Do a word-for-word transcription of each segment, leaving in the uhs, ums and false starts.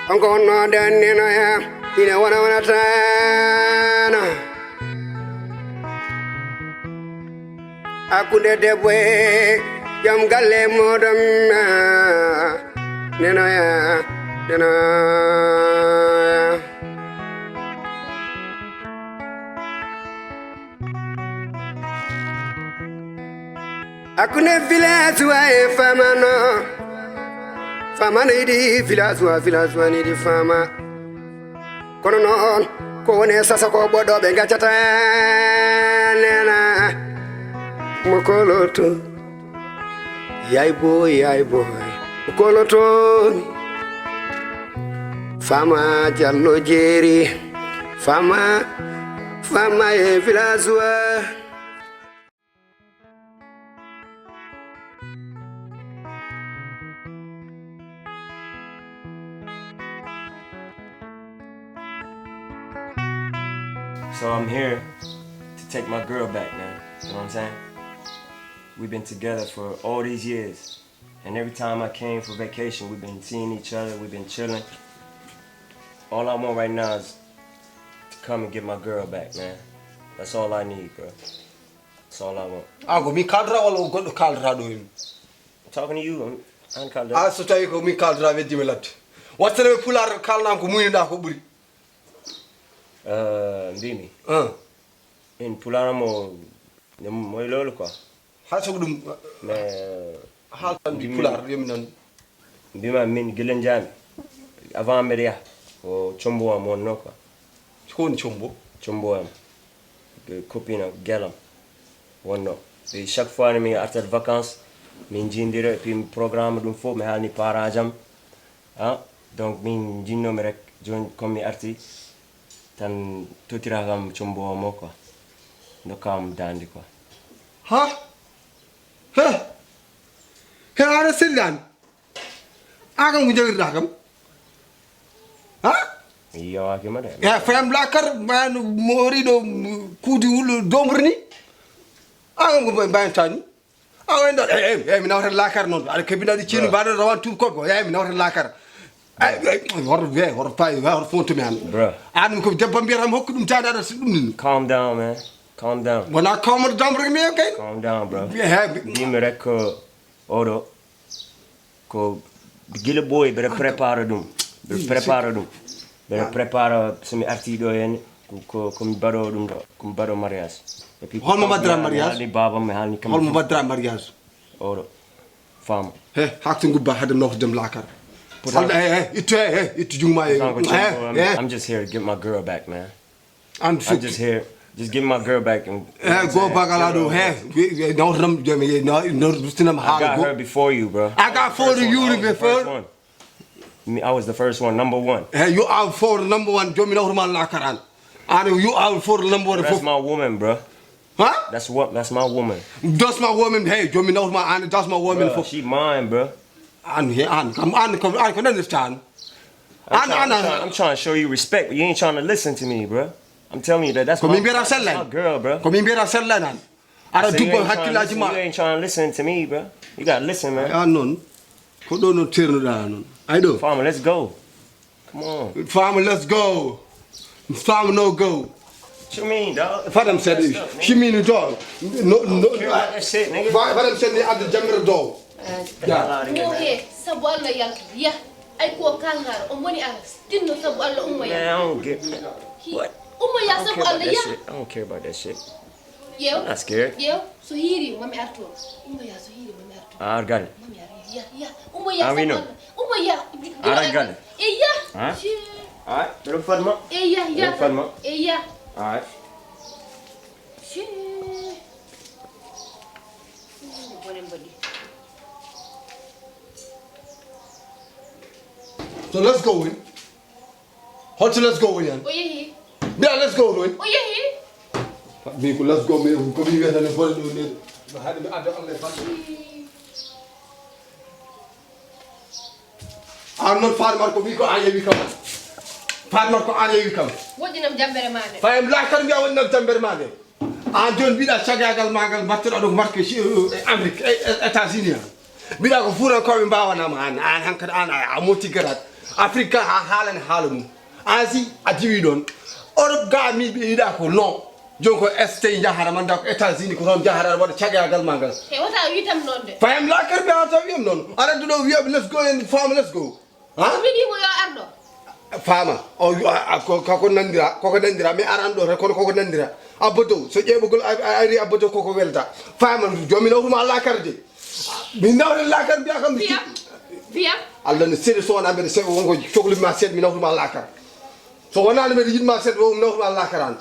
Kanko wonno danninoya, ina wona wonatano. Hakkunde debbo e joom galle muɗum, nenoya, nenoya. Hakkunde village wa e famano, famano yiɗi village wa, village wa yiɗi fama. Kono noon ko woni e sasa ko ɓoɗɗo ɓe gaccata nena mo koloto. Yay boy, yay boy, mo koloto. Fama Jallo Jeeri, fama, fama e village wa. So I'm here to take my girl back, man. You know what I'm saying? We've been together for all these years. And every time I came for vacation, we've been seeing each other, we've been chilling. All I want right now is to come and get my girl back, man. That's all I need, bro. That's all I want. An ko min kaldata walla ko goɗɗo kaldata ɗo himɓe? I'm talking to you. I'm, I'm calling. Ah, so tawi ko min kaldata weddima ladde. Wattana ɓe pulaar kalnan ko muyniɗa ko ɓuri. Uh, mbimi. Uh. Min pulaar mo ne moy loolu quoi. Hay soko ɗum. Mais haaltan mi pulaar yomi nan. Mbima min gila njami. Avant mbeɗa yaha ko combo am wonno quoi. Ko woni combo? Combo am. Copine am gelam wonno. Et chaque fois ne mi artat vacances min jindira et puis mi programme ɗum fof mi haalni parage am. Ah, donc min jinnomi rek joni comme mi arti tan totira kam combo mo quoi. Dokkam dandi quoi. Ha? He? He aɗa sellani? An kam ko jawirɗa kam? Ha? Yowakima de. E fayam lakar man mooriɗo kuudi wul dombre ni. An kam ko mbayantani. A wayno ɗon, eyi eyi mi nawata lakar noon aɗa kabinaɗi ceeni mbaɗa rawan tuub kobbo eyi mi nawata lakar. Hoto we hoto payi hoto fontumi an. An ko debbo mbiyata mi hokku ɗum tani aɗa ɗum ni. Calm down man. Calm down. Wona kawmoto dambre mi kay. Calm down bro. Mbimi rek ko oɗo ko gila ɓooyi mbeɗa prépare ɗum. Mbeɗa prépare ɗum. Mbeɗa prépare somi arti ɗo henne ko komi baɗo ɗum ɗo komi baɗo mariage. Et puis holmo mbaɗdira mariage? Mi haalni babam mi haalni kam. Holmo mbaɗdira mariage? Oɗo femme. He hakti ngubba hade nofdem lakar. Holɗa he he ittu he he ittu jungma he. I'm just here to get my girl back man. I'm just here. Just give my girl back and. Eh, go back ala ɗo he nawtanam jomi nawtinam haala. I got her before you bro. I got for you before. Me, I was the first one, number one. Hey, you are for number one. Jomi nawtuma lakar an. And you are for number one. That's my woman, bro. Huh? That's what. That's my woman. That's my woman. Hey, jomi nawtuma and that's my woman. Bro, she mine, bro. And he and come and come and can understand. I'm, trying, I'm, trying, I'm trying to show you respect, but you ain't trying to listen to me, bro. I'm telling you that that's my, that's my girl, bro. Ko min mbiyata sellani an. Aɗa dubbo hakkillaaji ma. You ain't trying to listen to me, bro. You gotta listen, man. An noon. Ko ɗo noon ternuɗa noon. Ay ɗo. Farmer, let's go. Come on. Farmer, let's go. Farmer, no go. What you mean, dog? Fadam said, she mean it all. No, no. Fadam said, ni adda jamira dog. Mo he sabu Allah yaltu yah ay ko kalnaɗo o moni aras tinno sabu Allah ummo yah. Man, I don't get what. Ummo yah sabu Allah yah. I don't care about that shit. Ƴeew. I'm not scared. Ƴeew so hiiri mami artu o. Ummo yah so hiiri mami artu. Ar gale. Mami artu yah yah. Ummo yah sabu Allah. Ummo yah. Ar gale. E yah. Huh? Alright. Mbeɗo fadma. E yah yah. Mbeɗo fadma. E yah. Alright. So let's go in. Holto let's go in. O yehi. Mbiya let's go in. O yehi. Min ko let's go min ko mi wiyata ne bone ɗo ne. No haɗi mi adda Allah e balɗe. An noon Fatimata ko wi ko an yewi kam. Fatimata ko an yewi kam. Woɗɗinam jambere ma nde. Fayam lakar mbiya woɗɗinam jambere ma nde. An joni mbiɗa cagagal ma ngal mbattoɗa ɗo marque e Amérique e États-Unis han. Mbiɗa ko fuurankoɓe mbawanama an an hankadi an a monti garat. Afrique ka ha haalani haala mum. Asie a diwi ɗon. Europe ga mi ɓe yiɗa ko non. Jon ko est jahara manda ko États-Unis ko toon jahara waɗa cagagal ma ngal. E wata witam noon de. Fayam lakar ɓe ha taw wiyam noon. Aɗa ɗo wiyaɓe let's go and farm let's go. Ha? Ko wiɗi mo yo arɗo. Faama. O wi- a- a- ko- kako nandira koko nandira mi aran ɗo tan kono koko nandira. Abba dow so ƴeeɓugol a- a- ari abba dow koko welta. Faama. Jomi nawtuma lakar de. Min nawre lakar mbiya kam mi Fiya. Fiya. Allah no seeɗa sowona mbeɗa seeɗa wonko cohli ma seeɗa mi nawtuma lakar. So wonani mbeɗa yiɗma seeɗa o nawtuma lakar an.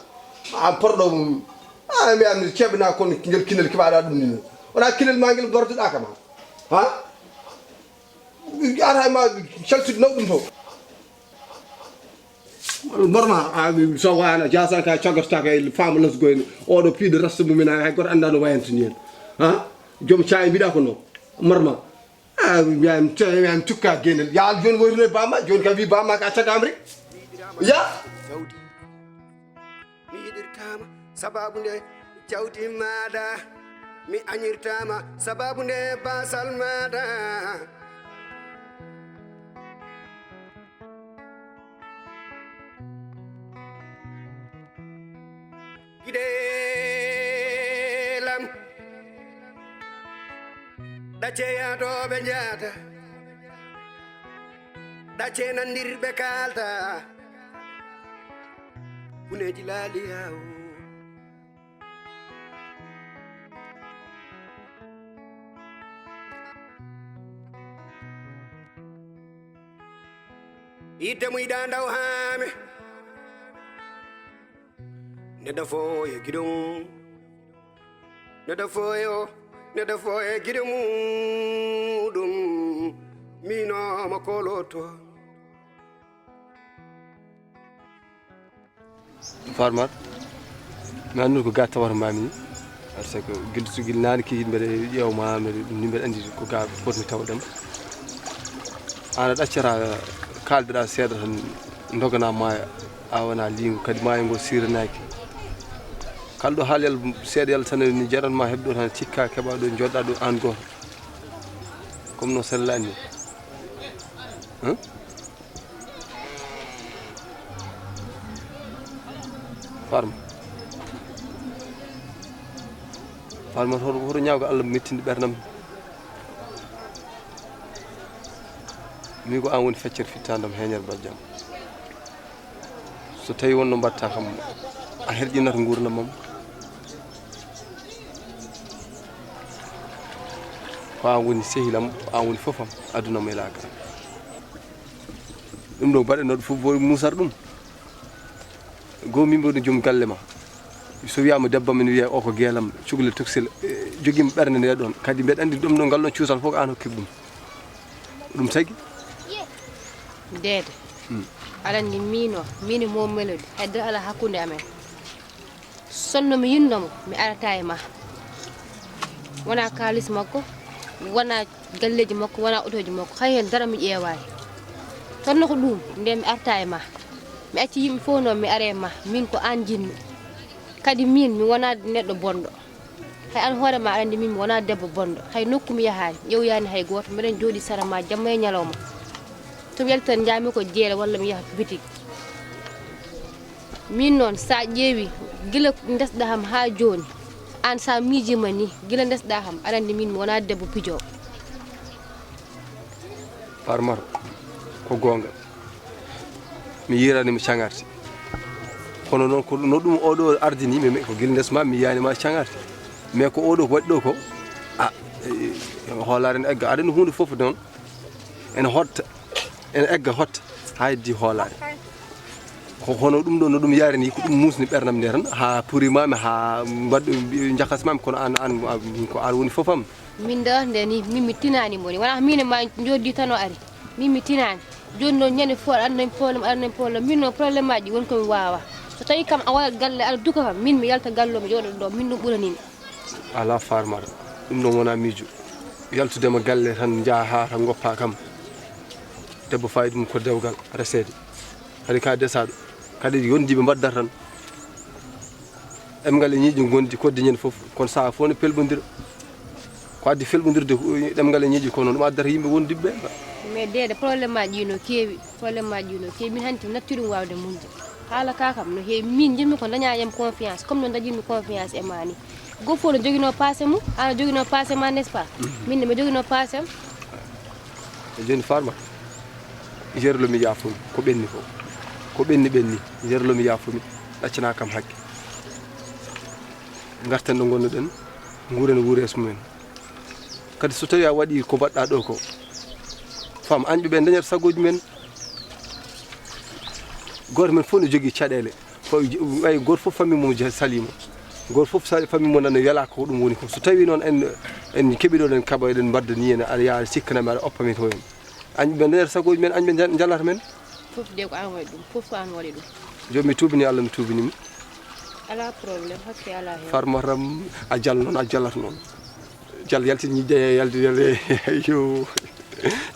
An porɗo mum. A mi an ceeɓna kono ngel kinel keɓaɗa ɗum ni. Wona kinel ma ngel gorduɗa kama. Ha? Ara ma caltude nawɗum to. Normal a so wana jasan ka caggatata ka e femme let's go en. Oɗo piiɗo rasta mum ina hay goto anda no wayanta ni en. Ha? Joom caayi mbiɗa ko no marma. A mi am cukka genel yaal joni woytuno e bamma joni kam wi bamma ka cagam rek. Ya. Mi yiɗirtaama sababu nde jawdi maaɗa. Mi añirtaama sababu nde basal maaɗa. Giɗelam ɗacce yaadooɓe njaata. Ɗacce nandirɓe kaalta. Kuneeji laali yawo. Yiɗde mum yiɗa ndaw haame. Neɗɗo fof e giɗo mum. Neɗɗo fof e o neɗɗo fof e giɗo muɗum. Minooma koloto. Farmar mi anndude ko ga tawata mami. Parce que gila sugil nani ki mbeɗa ƴeewma mbeɗa ɗum ni mbeɗa anndi ko ga fotmi tawɗam. An aɗa accata kaldeɗa seeɗa tan dogana maayo. A wona lingo kadi maayo ngo siranaki. Kalɗo haalel seeɗa yalla tan ni jaɗanma heɓɗo tan cikka keɓa ɗo joɗɗa ɗo an goto. Comme no sellani. Farma. Farma hoto hoto ñaawgo Allah mettinde ɓerdam. Mi ko an woni feccere fittandam heñere bajjam. So tawi wonno mbatta kam a herƴinata gurdam mam. Ko an woni sehilam ko an woni fofam aduna mo e lakara. Ɗum ɗo mbaɗe noɗo fof boy musar ɗum. Goo min mboɗo joom galle ma. So wiyama debbo men wiya o ko geelam cukalel tokosel. Jogiimi ɓernde nde ɗon kadi mbeɗa anndi ɗum ɗo ngal ɗon cuusal fof ko an hokkir ɗum. Ɗum tagi. Deede. Aɗa anndi miin o miin e Moom Melodi hay dara alaa hakkunde amen. Sonno mi yinno mo mi arata e ma. Wona kaalis makko, wona galleeji makko, wona otooji makko, hay heen dara mi ƴeewaani. Sonno ko ɗuum nde mi arta e ma. Mi acci yimɓe fof noon mi ara e ma, miin ko aan njiɗmi. Kadi miin mi wona neɗɗo bonɗo. Hay aan hoore ma aɗa anndi miin mi wona debbo bonɗo. Hay nokku mi yahaani, ƴeewyani hay gooto, mbeɗen jooɗii sara ma jamma e ñalawma. To mi yalti tan njaami ko jeere walla mi yaha bitik. Miin noon so a ƴeewi gila ndesɗa ham haa jooni, aan so a miijiima nii gila ndesɗa ham aɗa anndi miin mi wonaa debbo pijoowo. Farmaro ko goonga mi yiiranima cagarte kono noon ko no ɗum oɗo ardini yimɓe ko gila ndesma mi yiyanima cagarte mais ko oɗo ko waɗi ɗo ko a hoolare ne egga aɗa no hunde foof noon ene hotta ene egga hotta ha heddi hoolare ko hono ɗum ɗo no ɗum yarini ko ɗum musni ɓernam nde tan ha purimami ha mbaɗ jakasmami kono an an ko an woni foofam. Min da nde ni min mi tinani moni wona min ma joddi tan o ari min mi tinani. Joni noon ñande fof aɗa anndani problème aɗa anndani problème min noon problème aji woni komi wawa. So tawi kam a waɗat galle aɗa duka kam min mi yalta galle o mi jooɗo ɗo min ɗum ɓuranimi. Ala farmata ɗum ɗon wona miijo. Yaltudema galle tan jaaha ha tan goppa kam. Debbo fayi ɗum ko dewgal resede. Kadi ka desaɗo kadi yondiɓe mbaddata tan. Ɗemngal e ñiiƴe ngondi kodde ñande fof kono saha fof ne pelɓondira. Ko addi felɓondirde ɗemngal e ñiiƴe ko noon ɗum addata yimɓe wondiɓe ɓe. Mais deede, problème aji ɗi no keewi, problème aji ɗi no keewi. Min hanti nattude ɗum waawde muñde. Haala ka kam no heewi. Min njiɗmi ko dañaa yam confiance, comme no dañirmi confiance e maa ni. Gooto fof no joginoo paase mum, aan a joginoo paase ma, n'est-ce pas? Min ne mi joginoo paase am. E jooni Farma, jeerlo mi yaafumi, ko ɓenni ko. Ko ɓenni ɓenni, jeerlo mi yaafumi, ɗaccanaa kam hakke. Ngarten ɗo ngonnoɗen, nguuren wuureeso mumen. Kadi so tawii a waɗii ko mbaɗɗaa ɗo ko, Farma, añɓe ɓe dañata sagooji men. Gooto men fof no jogii caɗeele. Ko ɓay gooto fof famille mum je-, salii mo. Gooto fof sa-, famille mum nana welaa ko ɗum woni ko. So tawii noon en, en keɓii ɗo, eɗen kaɓa, eɗen mbadda nii en, aɗa yaha aɗa sikkana mi, aɗa oppa mi to en. Añɓe ɓe dañata sagooji men, añɓe nja-, njalata men. Fof de ko aan waɗi ɗum, fof ko aan waɗi ɗum. Jooni mi tuubini Allah, mi tuubini mo. Alaa problème, hakke alaa heen. Farmatam, a jal noon, a jalat noon. Jal yaltin ñiƴƴa e yalti yal yo.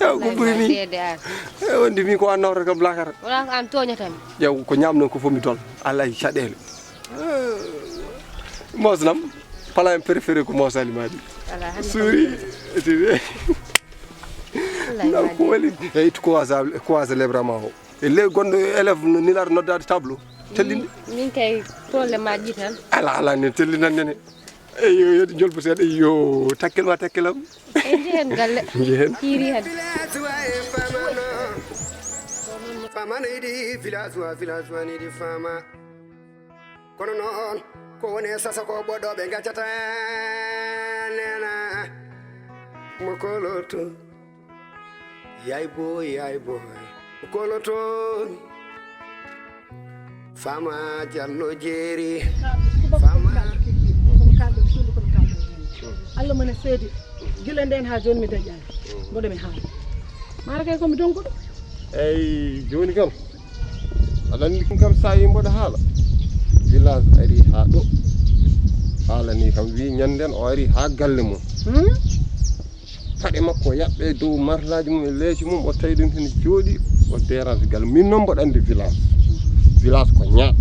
Ew ko ɓuri mi. Deede aan. Ew wonde mi ko aan nawrata kam lakara. Wonaa ko aan tooñata mi. Ƴeew ko ñaam noon ko fof mi dol. Alaa e caɗeele. Mosnam, pala en préféré ko mosali maɗi. Alaa hannde. Suuri. Wallahi. Ndaw ko wali. E ittu croise, croise les bras ma o. E le gonɗo élève no nilaɗo noddaade tableau. Tellinde. Min kay problème aji tan. Ala ala ne tellinan nene. Eyo yo jolbo seeɗa. Eyo takkel ma takkelam. E njehen galle. Njehen. Hiiri hen. Fama no yiɗi village wa, village wa no yiɗi fama. Kono noon ko woni e sasa ko ɓoɗɗo ɓe gaccata nena mo koloto. Yay boy, yay boy, koloto. Fama jallo jeeri. Fama. Allah mana seedi. Gila nden ha joni mi dañani. Mboɗo mi haala. Mara kay ko mi donkuɗo. Eyi joni kam aɗa andi ɗum kam sa yi mboɗo haala. Village ari ha ɗo. Haala ni kam wi ñanden o ari ha galle mum. Paɗe makko o yaɓɓe dow marlaji mum e leeci mum o tawi ɗum hene jooɗi. O dérange gal min noon mboɗo andi village. Village ko ñaaɗ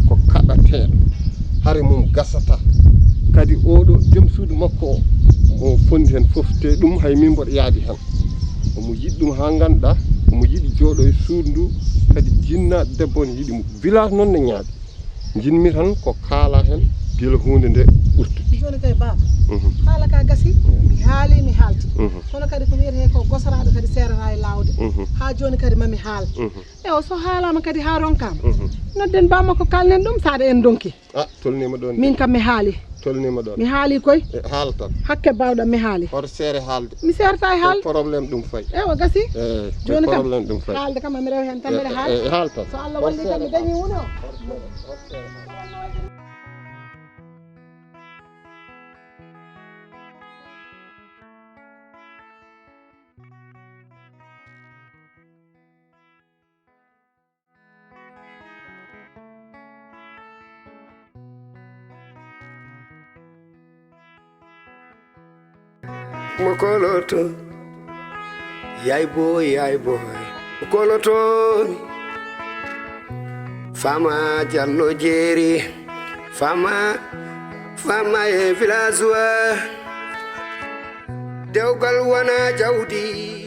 ko kaɗateɗo. Hare mum gasata. Kadi oɗo joom suudu makko o mo fondi hen fof te ɗum hay min mboɗo yaadi hen. Omo yiɗi ɗum ha ganduɗa. Omo yiɗi jooɗo e suudu ndu. Kadi jinna debbo ne yiɗi mo. Village noon ne ñaaɗi. Jinmi tan ko kaala hen gila hunde nde ɓurtude. Joni kay baba. Haala ka gasi. Mi haali mi haalti. Kono kadi ko wiyete ko gosoraɗo kadi serata e lawde. Ha joni kadi mami haal. Ewo so haalama kadi ha ronkama. Nodden bamma ko kalnen ɗum saɗa en donki. A tolnima ɗon. Min kam mi haali. Tolnima ɗon. Mi haali koy. E haala tan. Hakke bawɗam mi haali. Hoto seere haalde. Mi serta e haal. Problème ɗum fay. Ewa gasi. Eyi. Joni kam. Problème ɗum fay. Haalde kam mi rewa hen tan mbeɗa haal. E haal tan. So Allah walli kam mi dañi wuno. Mo koloto. Yay boy, yay boy. Mo koloto. Fama jallo jeeri. Fama, fama e village wa. Dewgal wona jawdi.